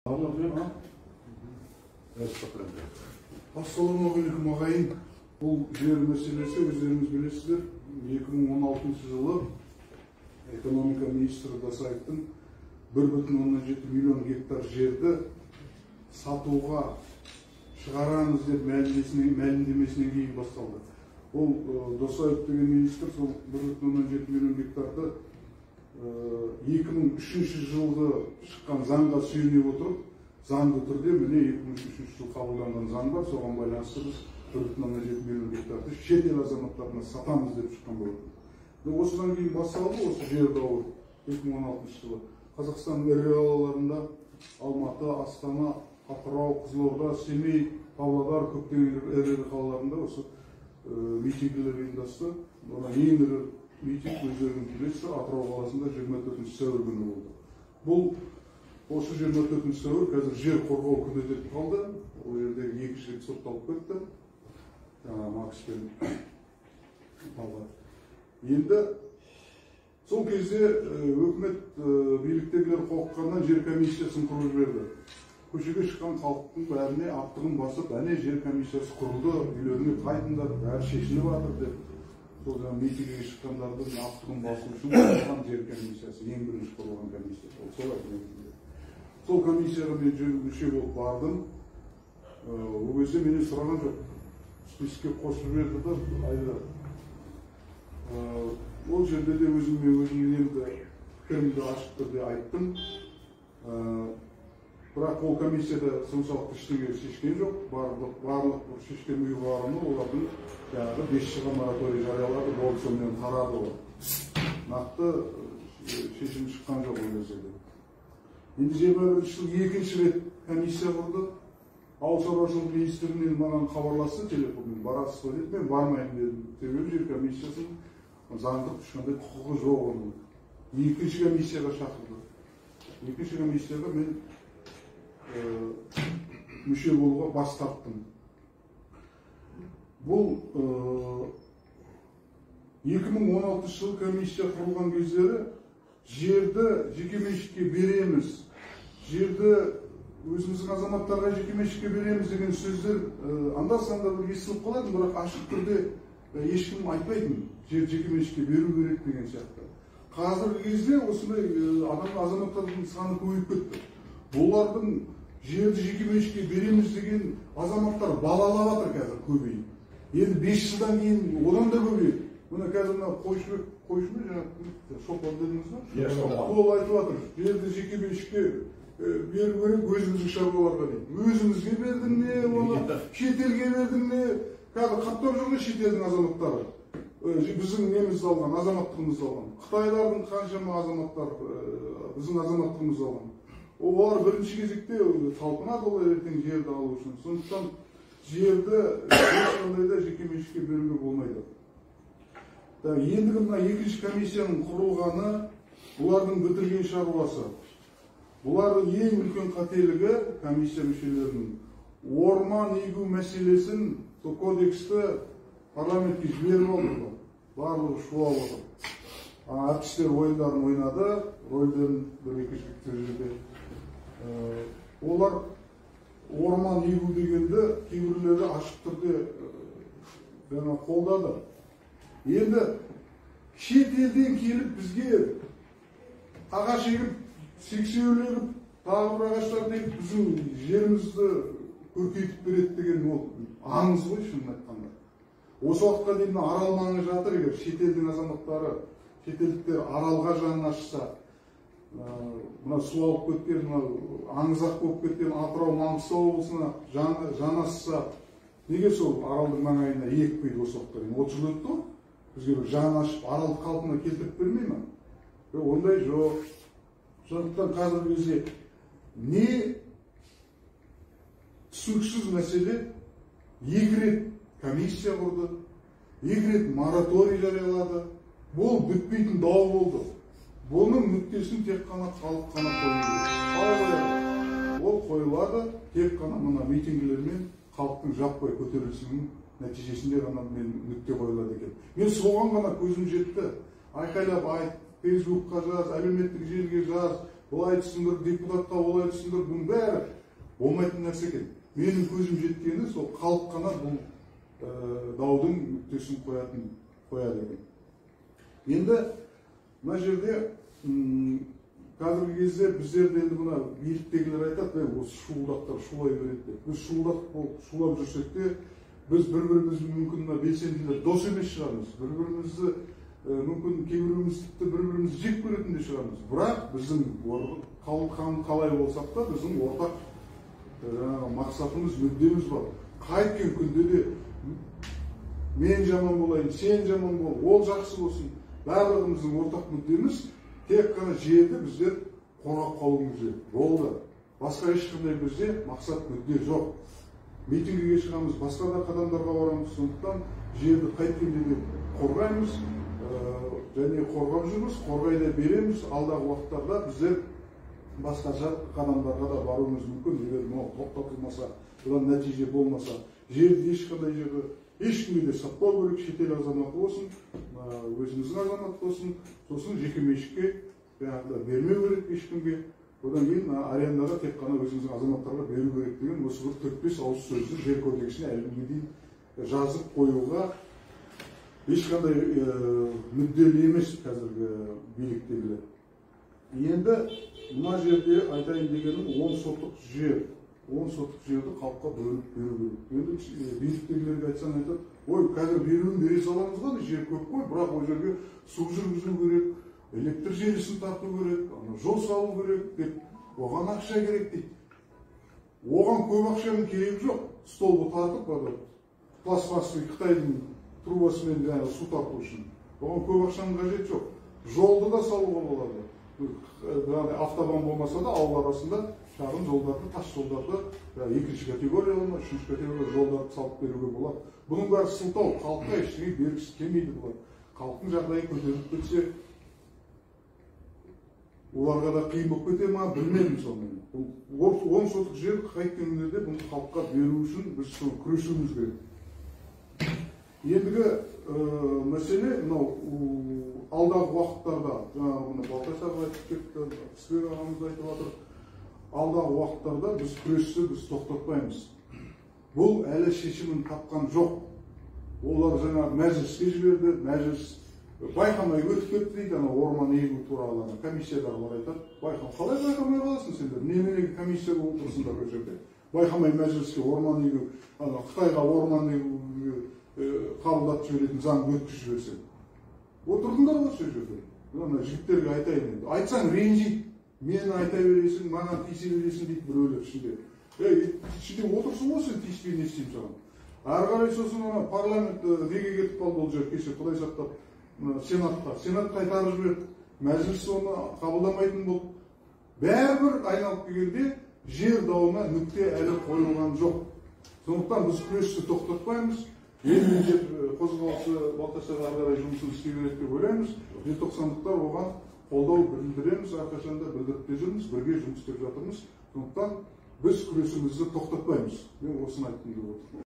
Ассалаумағалейкум, ағайын. Бұл жер мәселесі, өздеріңіз білесіздер, 2016 жылы экономика министрі Досаевтың 1,7 миллион гектар жерді сатуға шығарамыз деп мәлімдемесінен кейін басталды. Ол Досаев деген министр сол 1,7 миллион гектарды 2003 жылғы шыққан заңға сүйене отырып, заңды түрде, міне, 2003 жылы қабылданған заң бар, соған байланысты біз 1,7 миллион гектарды шетел азаматтарына сатамыз деп шыққан болатын. Осыдан кейін басталды осы жер дауы. 2016 жылы Қазақстанның ірі қалаларында, Алматы, Астана, Атырау, Қызылорда, Семей, Павлодар, көптеген ірі қалаларында осы митингілер ұйымдасты. Одан ең ірі митинг, өздеріңіз білесіздер, Атырау қаласында 24 сәуір күні болды. Бұл осы 24 сәуір қазір жер қорғау күні деп қалды. Ол жердегі екі жігіт сотталып кетті, жаңағы Макс пен Талғат. Енді сол кезде өкімет, биліктегілер қорыққаннан жер комиссиясын құрып жіберді. Көшеге шыққан халықтың бәріне аптығын басып, әне, жер комиссиясы құрылды, үйлеріңе қайтыңдар, бәрі шешіліп жатыр деп, сол жаңағы митингіге шыққандардың аптығын басу үшін құрылған жер комиссиясы, ең бірінші құрылған комиссия ол солай негізінде. Сол комиссияға мен мүше болып бардым. Ол кезде менен сұраған жоқ, список ке қосып жіберді да, айда. Ол жерде де өзімнің енді пікірімді ашық түрде айттым. Бірақ ол комиссияда соншалықты ештеңе шешкен жоқ. Барлық бір шешкен ұйғарымы олардың жаңағы 5 жылға мораторий жариялады, болды, сонымен тарады. Ол нақты шешім шыққан жоқ ол кезде. Енді 21-жылы екінші рет комиссия құрды. Ауыл шаруашылық министрінен маған хабарласты телефонмен, барасыз ба деді. Мен бармаймын дедім, себебі жер комиссиясының заңдық ешқандай құқығы жоқ оның. Екінші комиссияға шақырды. Екінші комиссияға мен мүше болуға бас тарттым. Бұл 2016 жылы комиссия құрылған кездері жерді жекеменшікке береміз, жерді өзіміздің азаматтарға жекеменшікке береміз деген сөздер анда санда бір естіліп қалатын, бірақ ашық түрде ешкім айтпайтын, жер жекеменшікке беру керек деген сияқты. Қазіргі кезде осындай адам, азаматтардың саны көбейіп кетті. Бұлардың жерді жекеменшікке береміз деген азаматтар балалап жатыр қазір, көбейіп. Енді 5 жылдан кейін одан да көбейеді. Мына қазір мына Қойшыбек, қойшы ма, жаңағы шопан дедіңіз ба? Иә, шопан. Ол айтып жатыр, жерді жекеменшікке беру керек өзіміздің шаруаларға дейді. Өзімізге бердің не, оны шетелге бердің не? Қазір қаптап жүр ғой шетелдің азаматтары. Біздің немізді алған, азаматтығымызды алған. Қытайлардың қаншама азаматтар біздің азаматтығымызды алған. Олар бірінші кезекте талпынады олар ертең жерді алу үшін. Сондықтан жерді ешқандай да жекеменшікке беруге болмайды. Так, ендігі мына екінші комиссияның құрылғаны бұлардың бітірген шаруасы. Бұлардың ең үлкен қателігі, комиссия мүшелерінің, орман егу мәселесін, сол кодексті парламентке жіберіп алды ғой. Барлығы шулап отыр. Әртістер ойындарын ойнады, рөлдерін, бір екі жігіттер жерде. Олар орман егу дегенді кейбіреулері ашық түрде жаңа қолдады. Енді шетелден келіп бізге ағаш егіп, сексеуіл егіп, тағы бір ағаштарды егіп, біздің жерімізді көркейтіп береді деген ол аңыз ғой, шынын айтқанда. Осы уақытқа дейін мына Арал маңы жатыр. Егер шетелдің азаматтары, шетелдіктер Аралға жанын ашса, мына су алып кеткен, мына аңызақ болып кеткен Атырау, Маңғыстау облысына жан ашса, неге сол Аралдың маңайына екпейді? Осы уақытқа дейін 30 жыл өтті ғой, бізге бір жан ашып, Аралды қалпына келтіріп бермей ма? Жоқ, ондай жоқ. Сондықтан қазіргі кезде не түсініксіз мәселе: екі рет комиссия құрды, екі рет мораторий жариялады. Бұл бітпейтін дау болды. Бұның нүктесін тек қана халық қана қою керек. Қалай қояды? Ол қойылады тек қана мына митингілермен, халықтың жаппай көтерілісінің нәтижесінде ғана мен нүкте қойылады екен. Мен соған ғана көзім жетті. Айқайлап айт, Фейсбукқа жаз, әлеуметтік желіге жаз. Былай түсіндір, депутатқа олай түсіндір, бұның бәрі болмайтын нәрсе екен. Менің көзім жеткені сол халық қана бұл даудың нүктесін қояды екен. Енді мына жерде қазіргі кезде біздерді енді мына биліктегілер айтады, осы шуылдақтар шулай береді деп. Біз шуылдақ болып шулап жүрсек те, біз бір-бірімізді мүмкін мына белсенділер дос емес шығармыз, бір-бірімізді мүмкін кейбіреуіміз тіпті бір-бірімізді жек көретін де шығармыз. Бірақ біздің қалай болсақ та біздің ортақ жаңағы мақсатымыз, мүддеміз бар. Қайткен күнде де мен жаман болайын, сен жаман бол, ол жақсы болсын, барлығымыздың ортақ мүддеміз тек қана жерді біздер қорғап қалуымыз керек. Болды. Басқа ешқандай бізде мақсат, мүдде жоқ. Митингіге шығамыз, басқа да қадамдарға барамыз. Сондықтан жерді қайткенде де қорғаймыз және қорғап жүрміз, қорғай да береміз. Алдағы уақыттарда біздер басқаша қадамдарға да баруымыз мүмкін, егер мынау тоқтатылмаса, бұдан нәтиже болмаса. Жерді ешқандай жерді ешкімге де сатпау керек, шетел азаматы болсын, өзіміздің азамат болсын, сосын жеке меншікке бермеу керек ешкімге. Одан кейін арендаға тек қана өзіміздің азаматтарға беру керек деген осы бір 4-5 ауыз сөзді жер кодексіне әлі күнге дейін жазып қоюға ешқандай мүдделі емес қазіргі биліктегілер. Енді мына жерде айтайын дегенім 10 сотық жер. 10 сотық жерді халыққа бөліп беру керек. Енді биліктегілерге айтсаң айтады, ой, қазір беруін бере саламыз ғой, жер көп қой, бірақ ол жерге су жүргізу керек, электр желісін тарту керек, жол салу керек деп, оған ақша керек дейді. Оған көп ақшаның керегі жоқ. Столбы тартып, пластмассовый Қытайдың трубасымен жаңағы су тарту үшін. Оған көп ақшаның қажеті жоқ. Жолды да салуға болады. Автобан болмаса да ауыл арасында шағын жолдарды, тас жолдарды, екінші категориялы ма, үшінші категориялы жолдарды салып беруге болады. Бұның бәрі сылтау, халыққа ештеңе бергісі келмейді бұлар. Халықтың жағдайы көтеріліп кетсе, оларға да қиын болып кете ма, білмедім соны. Бұл 10 сотық жер қайткенде де бұны халыққа беру үшін біз соны күресуіміз керек. Ендігі мәселе мынау алдағы уақыттарда, жаңағы мына Балтай аға айтып кетті, Қысбек ағамыз айтып жатыр, алдағы уақыттарда біз күресті біз тоқтатпаймыз. Бұл әлі шешімін тапқан жоқ. Олар жаңағы мәжіліске жіберді, мәжіліс байқамай өтіп кетті дейді, ана орман егу туралы ана комиссиядағылар айтады. Қалай байқамай қаласың сендер? Неменеге комиссия болып отырсыңдар ол жерде? Байқамай мәжіліске орман егу, ана Қытайға орман егу қабылдап жіберетін заңды өткізіп жіберсең. Отырдыңдар ғой сол жерде. Ана жігіттерге айтайын енді. Айтсаң ренжиді. Мені айта бересің, маған тиісе бересің дейді біреулер ішінде. Ей, ішінде отырсың ғой сен, тиіспей не істеймін саған. Ары қарай сосын ана парламент неге кетіп қалды ол жер, кеше Құдай сақтап сенатқа. Сенат қайтарып жіберді. Мәжіліс оны қабылдамайтын болды. Бәрібір айналып келгенде жер дауына нүкте әлі қойылған жоқ. Сондықтан біз күресті тоқтатпаймыз. Ел мен жер қозғалысы Балтасар ары қарай жұмысын істей береді деп ойлаймыз. Желтоқсандықтар оған қолдау білдіреміз, әрқашанда білдіріп те жүрміз, бірге жұмыс істеп жатырмыз. Сондықтан біз күресімізді тоқтатпаймыз. Мен осыны айтқым келіп отыр.